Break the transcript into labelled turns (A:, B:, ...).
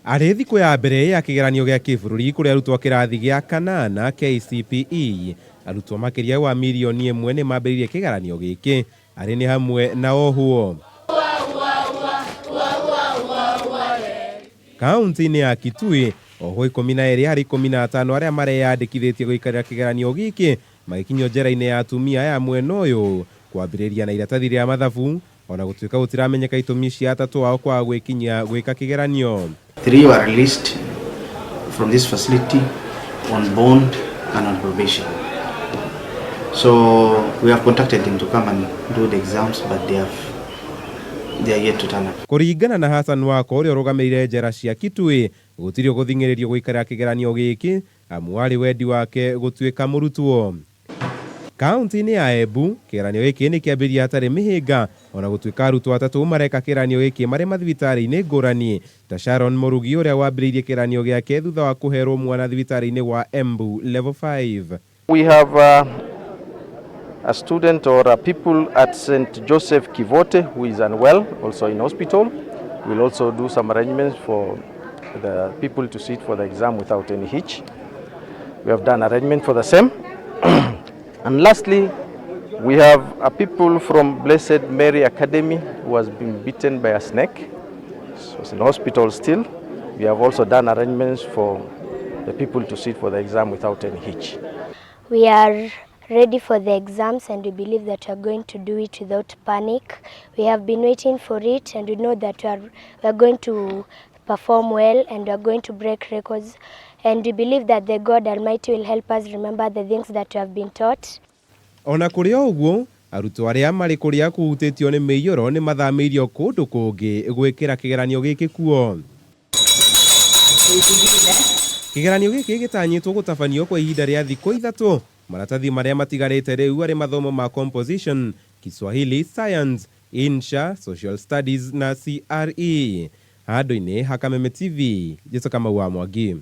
A: Arĩ thikũ ya mbere ya kĩgeranio gĩa kĩbũrũri kũrĩ arutwo a kĩrathi gĩa kanana KCPE, arutwo makĩria wa mirioni ĩmwe nĩ mambĩrĩirie kĩgeranio gĩkĩ arĩ nĩ hamwe na ohwo. Kaunti-inĩ ya Kitui, ohwo 12 harĩ 15 arĩa mareyandĩkithĩtie gũikarĩra kĩgeranio gĩkĩ magĩkinyio njera-inĩ ya atumia ya mwena ũyũ kwambĩrĩria na iratathi rĩa mathabu ona gũtuĩka gũtiramenyeka itũmi cia atatũ ao kwaga gwĩkinyia gwĩka kĩgeranio.
B: 3 were released from this facility on bond and on probation. So we have contacted them to come and do the exams, but they are yet to turn up.
A: Kũringana na Hassan Wako ũrĩa ũrũgamĩrĩire njera cia Kitui, gũtirĩ gũthing'ĩrĩrio gũikarĩra kĩgeranio gĩkĩ amu warĩ wendi wake gũtuĩka mũrutwo. Kaunti-inĩ ya Embu, kĩgeranio gĩkĩ nĩ kĩambĩrĩria hatarĩ mĩhĩnga ona gũtuĩka arutwo atatũ mareka kĩgeranio gĩkĩ marĩ mathibitarĩ-inĩ ngũrani ta Sharon Mũrugi ũrĩa wambĩrĩirie kĩgeranio gĩake thutha wa kũherwo mwana thibitarĩ-inĩ wa Embu Level 5.
C: We have a student or a pupil at St. Joseph Kivote who is unwell, also in hospital. We'll also do some arrangements for the people to sit for the exam without any hitch. We have done arrangement for the same. And lastly, we have a pupil from Blessed Mary Academy who has been bitten by a snake. So it's in hospital still. We have also done arrangements for the people to sit for the exam without any hitch.
D: We are ready for the exams and we believe that we are going to do it without panic. We have been waiting for it and we know that we are going to perform well and we are going to break records, and we believe that the God Almighty will help us remember the things that we have been taught.
A: Ona kũrĩ o ũguo, arutwo arĩa marĩ kũrĩa kũhutĩtio nĩ mĩiyũro nĩ mathamĩirio kũndũ kũngĩ gwĩkĩra kĩgeranio gĩkĩ kuo. Kĩgeranio gĩkĩ gĩtanyĩtwo gũtabanio kwa ihinda rĩa thikũ 3. Maratathi marĩa matigarĩte rĩu arĩ mathomo ma composition, Kiswahili, science, insha, social studies na CRE. Handũ-inĩ ha Kameme TV, Jesu Kamau wa Mwangi.